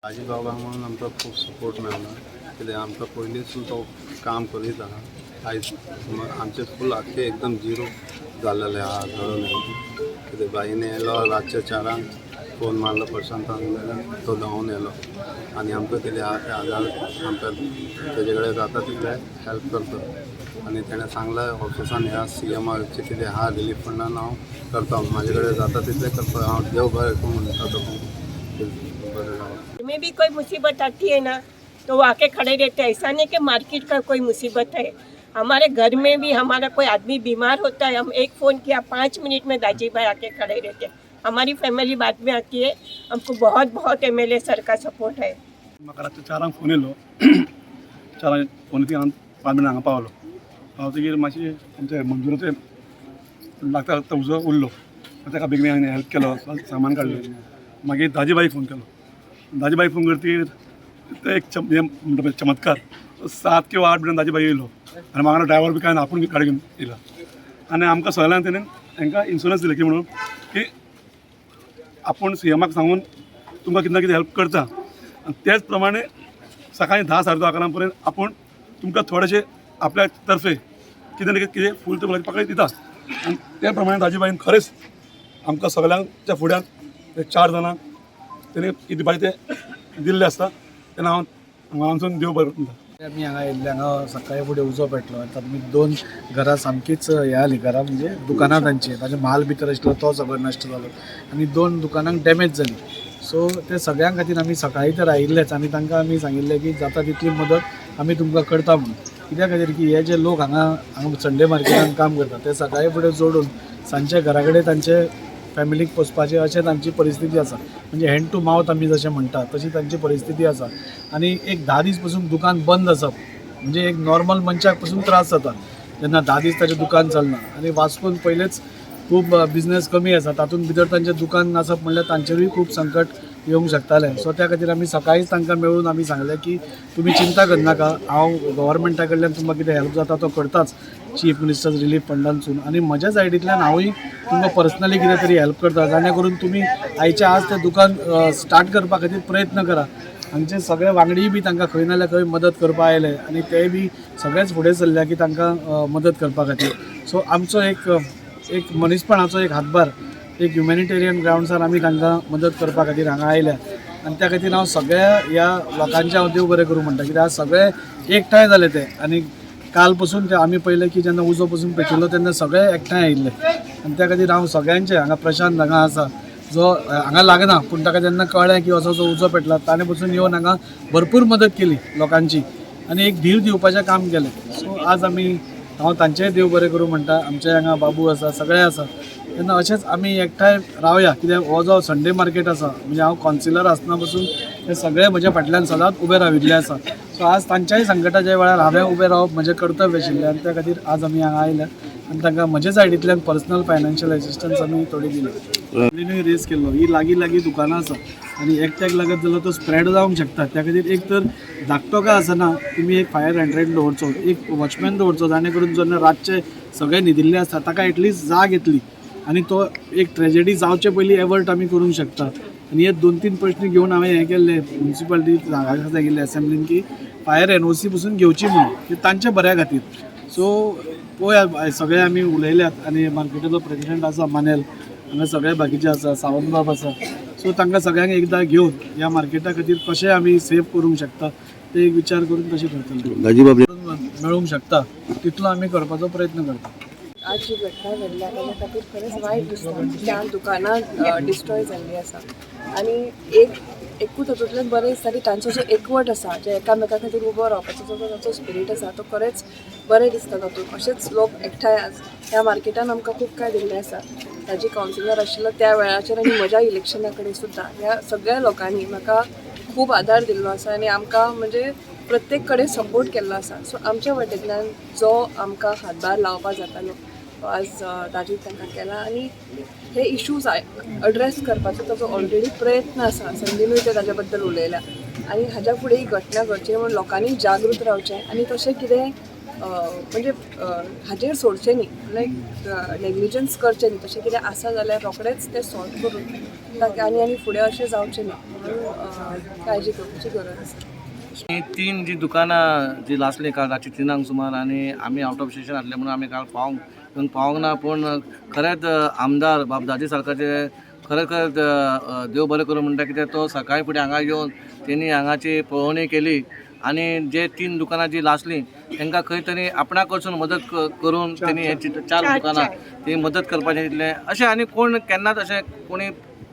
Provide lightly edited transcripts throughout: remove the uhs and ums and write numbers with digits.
दाजी बाबा म्हणून आमकां खूब सपोर्ट मेळ्ळा. कित्याक आमकां पयलींसून तो काम करीत आहा. आयज आमचें फूल आख्खें एकदम झिरो जाल्लेलें आहा घडोवन. कितें बाईन येयलो रातच्या 4ांक फोन मारलो प्रशांतान जाल्यार तो धांवून येयलो आनी आमकां कितें आहा तें आदार आमकां तेजे कडेन जाता तितलें हेल्प करता. आनी तेणें सांगलां ऑफिसान ह्या सीएमाचें कितें आहा रिलीफ फंडान हांव करता, म्हाजे कडेन जाता तितलें करता हांव. देव बरें करूं म्हणटा तो, बरें जावं. में भी कोई मुसीबत आती है ना तो वो आके खड़े रहते हैं. ऐसा नहीं कि मार्केट का कोई मुसीबत है, हमारे घर में भी हमारा कोई आदमी बीमार होता है, हम एक फ़ोन किया, 5 मिनट में दाजी भाई आके खड़े रहते हैं. हमारी फैमिली बाद में आती है. हमको बहुत बहुत एमएलए सर का सपोर्ट है. म्हाका रातचो 4ांक फोन येयलो. 4ांक फोन येतकीर हांव 5 मिनटां हांगा पावलो. पावतकीर मातशी आमच्या मंजुराचे लागता लागता उजो उरलो. ताका बेगीन बेगीन हेल्प केलो, सामान काडलें. मागीर दाजीबाईक फोन केलो. दाजीबाईक फोन करतकीर ते एक चम हें म्हणटा पळय चमत्कार, 7 किंवा 8 मिनटां दाजीबाई येयलो आनी मागीर ड्रायवर बी कांय ना, आपूण गाडी घेवन येयला आनी आमकां सगळ्यांक तेणें हांकां इन्शुरन्स दिलें की म्हणून की आपूण सीएमाक सांगून तुमकां कितें ना कितें हेल्प करता आनी तेच प्रमाणे सकाळी 10 साडे 10 11 पर्यंत आपूण तुमकां थोडेशे आपल्या तर्फे कितें ना कितें कितें फूल तुमकां पाकळी दिता. आनी त्या प्रमाणे दाजीबाईन खरेंच आमकां सगळ्यांच्या फुड्यान ते चार जाणांक तेणी कितें दिवपाचें तें दिल्लें आसता. तेन्ना हांव हांगासून देव बरें म्हणटा. आमी हांगा येयल्ले, हांगा सकाळी फुडें उजो पेटलो आनी तातूंत दोन घरां सामकीच हें जालीं. घरां म्हणजे दुकानां तांची, ताजे माल भितर आशिल्लो तो सगळो नश्ट जालो आनी दोन दुकानांक डॅमेज जाली. सो ते सगळ्यां खातीर आमी सकाळीं तर आयिल्लेच आनी तांकां आमी सांगिल्लें की जाता तितली मदत आमी तुमकां करता म्हणून. कित्या खातीर की हे जे लोक हांगा हांगा संडे मार्केटान काम करता ते सकाळीं फुडें जोडून सांजचे घरा कडेन तांचे फॅमिलीक पोसपाचें अशें तांची परिस्थिती आसा. म्हणजे हँड टू मावथ आमी जशें म्हणटा तशी तांची परिस्थिती आसा. आनी एक 10 दीस पसून दुकान बंद आसप म्हणजे एक नॉर्मल मनशाक पसून त्रास जाता जेन्ना 10 दीस ताजें दुकान चलना. आनी वास्कोन पयलेच खूब बिजनेस कमी आसा, तातूंत भितर तांचें दुकान नासप म्हणल्यार तांचेरूय खूब संकट येवंक शकतालें. सो त्या खातीर आमी सकाळींच तांकां मेळून आमी सांगलें की तुमी चिंता करनाका, हांव गव्हर्मेंटा कडल्यान तुमकां कितें हेल्प जाता तो करताच, चीफ मिनिस्टर्स रिलीफ फंडांतसून, आनी म्हज्या सायडींतल्यान हांवूय तुमकां पर्सनली कितें तरी हेल्प करता, जाणे करून तुमी आयच्या आज तें दुकान स्टार्ट करपा खातीर प्रयत्न करा. हांगचे सगळे वांगडीय बी तांकां खंय ना जाल्यार खंय मदत करपा आयले आनी तेय बी सगळेच फुडें सरल्या की तांकां मदत करपा खातीर. सो आमचो एक एक मनीसपणाचो एक हातभार, एक ह्युमॅनिटेरियन ग्रावंड्सार आमी तांकां मदत करपा खातीर हांगा आयल्या. आनी त्या खातीर हांव सगळ्या ह्या लोकांचें हांव देव बरें करूं म्हणटा, कित्याक आज सगळे एकठांय जाले ते. आनी काल पसून ते आमी पळयलें की जेन्ना उजो पसून पेटिल्लो तेन्ना सगळे एकठांय आयिल्ले. आनी त्या खातीर हांव सगळ्यांचे हांगा, प्रशांत हांगा आसा जो हांगा लागना पूण ताका जेन्ना कळ्ळें की असो जो उजो पेटला ताणें पसून येवन हांगा भरपूर मदत केली लोकांची आनी एक धीर दिवपाचें काम केलें. सो आज आमी हांव तांचेंय देव बरें करूं म्हणटा. आमचे हांगा बाबू आसा, सगळे आसा. तेन्ना अशेंच आमी एकठांय रावया, कित्याक हो जो संडे मार्केट आसा म्हणजे हांव कावन्सिलर आसतना पसून हे सगळे म्हज्या फाटल्यान सदांच उबे राविल्ले आसा. सो आज तांच्याय संकटाच्या वेळार हांवें उबें रावप म्हजें कर्तव्य आशिल्लें आनी त्या खातीर आज आमी हांगा आयल्या आनी तांकां म्हजे सायडींतल्यान पर्सनल फायनान्शियल एसिस्टन्स आमी थोडी दिली. रेवेन्यू रेज केल्लो. ही लागीं लागीं दुकानां आसा आनी एकट्याक लागत जाल्यार तो स्प्रेड जावंक शकता. त्या खातीर एक तर धाकटो काय आसना तुमी एक फायर हायड्रंट दवरचो, एक वॉचमॅन दवरचो, जाणे करून जेन्ना रातचे सगळे न्हिदिल्ले आसता ताका एटलिस्ट जाग येतली आनी तो एक ट्रेजेडी जावचे पयलीं एवर्ट आमी करूंक शकता. आनी हे दोन तीन प्रश्न घेवन हांवें हें केल्लें, मुन्सिपालिटी हांगा सांगिल्लें एसेंब्लीन की फायर एनओसी पसून घेवची म्हणून की तांच्या बऱ्या खातीर. सो पळोवया, सगळे आमी उलयल्यात आनी मार्केटाचो प्रेजिडेंट आसा मानेल, हांगा सगळे बाकीचे आसा, सावंतबाब आसा. सो तांकां सगळ्यांक एकदां घेवन ह्या मार्केटा खातीर कशें आमी सेफ करूंक शकता ते एक विचार करून तशें करतले, मेळूंक शकता तितलो आमी करपाचो प्रयत्न करता. आज जी घटना घडल्या ताच्या खातीर खरेंच वायट दिसता. चार दुकानां डिस्ट्रॉय जाल्लीं आसा आनी एक एकूच तातूंतल्यान बरें दिसता की तांचो जो एकवट आसा, जे एकामेका खातीर उबो रावपाचो जो तांचो स्पिरीट आसा तो खरेंच बरें दिसता तातूंत. अशेंच लोक एकठांय आज ह्या मार्केटान आमकां खूब कांय दिल्लें आसा. ताजी कावन्सिलर आशिल्लो त्या वेळाचेर आनी म्हज्या इलेक्शना कडेन सुद्दां ह्या सगळ्या लोकांनी म्हाका खूब आदार दिल्लो आसा आनी आमकां म्हणजे प्रत्येक कडेन सपोर्ट केल्लो आसा. सो आमच्या वाटेंतल्यान जो आमकां हातभार लावपा जातालो तो आज ताजी तांकां केला आनी हे इशूज अड्रेस करपाचो ताजो ऑलरेडी प्रयत्न आसा. संदीनूय ते ताज्या बद्दल उलयल्या आनी हाज्या फुडें ही घटना घडची म्हणून लोकांनी जागृत रावचें आनी तशें कितें म्हणजे हाजेर सोडचें न्ही, लायक नेग्लिजन्स करचें न्ही. तशें कितें आसा जाल्यार रोखडेंच तें सॉल्व करून ताका आनी आनी फुडें अशें जावचें न्ही म्हणून काळजी घेवपाची गरज आसा. ही तीन जी दुकानां जी लासली काल रातची 3 सुमार आनी आमी आवट ऑफ स्टेशन आसले म्हणून आमी काल पावंक येवन पावंक ना. पूण खरेंच आमदार बाब दाजी सारकाचे खरें खरेंच देव बरें करूं म्हणटा, कित्याक तो सकाळी फुडें हांगा येवन तेणी हांगाची पळोवणी केली आनी जे तीन दुकानां जी लासलीं तांकां खंय तरी आपणा कडसून मदत करून तेणी हे चार चार, दुकानां ती मदत करपाचें चिंतलें. अशें आनी कोण केन्नाच अशें कोणी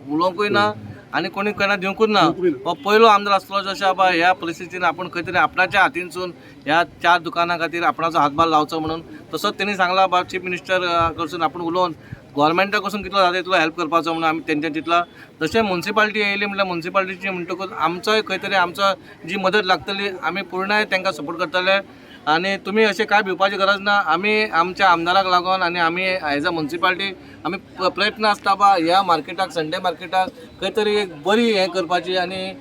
उलोवंकूय ना आनी कोणी केन्ना दिवंकूच ना. हो पयलो आमदार आसतलो जशें बाबा ह्या परिस्थितीन आपूण खंय तरी आपणाच्या हातीनसून ह्या चार दुकानां खातीर आपणाचो हातभार लावचो म्हणून. तसोच तेणी सांगला बाब चीफ मिनिस्टर कडसून आपूण उलोवन गोवोरमेंटा कडसून कितलो जाता तितलो हेल्प करपाचो म्हणून आमी तेंच्यान चिंतलां. तशें मुन्सिपाल्टी येयली म्हटल्यार मुन्सिपाल्टीची म्हणटकूच आमचोय खंय तरी आमचो जी मदत लागतली आमी पुर्णाय तांकां सपोर्ट करतले आनी तुमी अशें कांय भिवपाची गरज ना. आमी आमच्या आमदाराक लागून आनी आमी एज अ मुन्सिपाल्टी आमी प्रयत्न आसता बा ह्या मार्केटाक, संडे मार्केटाक खंय तरी एक बरी हें करपाची. आनी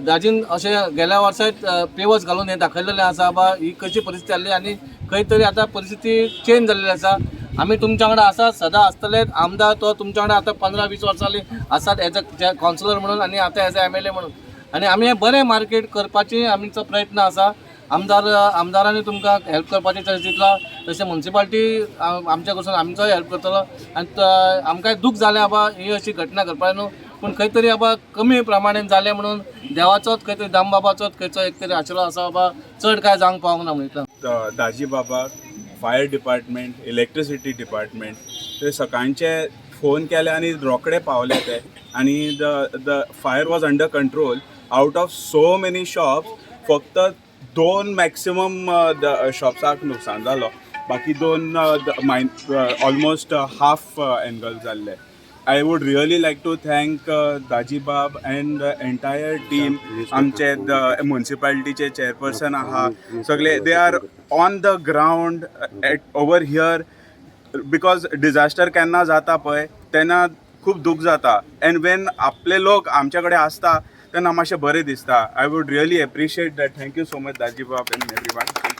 दाजीन अशें गेल्या वर्साय पेवर्स घालून हें दाखयलेलें आसा बा ही कशी परिस्थिती जाल्ली आनी खंय तरी आतां परिस्थिती चेंज जाल्ली आसा. आमी तुमच्या वांगडा आसात, सदां आसतलेच. आमदार तो तुमच्या वांगडा आतां 15-20 वर्सां जालीं आसात एज अ कावन्सिलर म्हणून आनी आतां एज अ एमएलए म्हणून आनी आमी हें बरें मार्केट करपाची आमचो प्रयत्न आसा. आमदारांनी तुमकां हेल्प करपाचें तशें चिंतलां, तशें मुन्सिपाल्टी आमच्या कडसून आमचोय हेल्प करतलो. आनी आमकांय दूख जालें बाबा ही अशी घटना घडपा न्हू, पूण खंय तरी बाबा कमी प्रमाणेन जालें म्हणून देवाचोच खंय तरी दामबाबाचोच खंयचो एक तरी आशिर्वाद आसा बाबा चड कांय जावंक पावंक ना म्हणटा. दाजी बाबा, फायर डिपार्टमेंट, इलेक्ट्रिसिटी डिपार्टमेंट ते सकाळचे फोन केले आनी रोखडे पावले ते आनी the fire was under control. Out of so many shops फक्त दोन मॅक्सिमम शॉप्साक नुकसान जालो, बाकी दोन मायन ऑलमोस्ट हाफ एनगल्फ जाल्ले. I would really like to thank Dajibab and the entire team. आमचे मुन्सिपालिटीचे चेअरपर्सन आहा सगळे, they are on the ground at over here because disaster केन्ना जाता पळय तेन्ना खूब दूख जाता एंड वेन आपले लोक आमचे कडेन आसता तेन्ना मातशें बरें दिसता. I would really appreciate that. Thank you so much, Dajibab and everyone.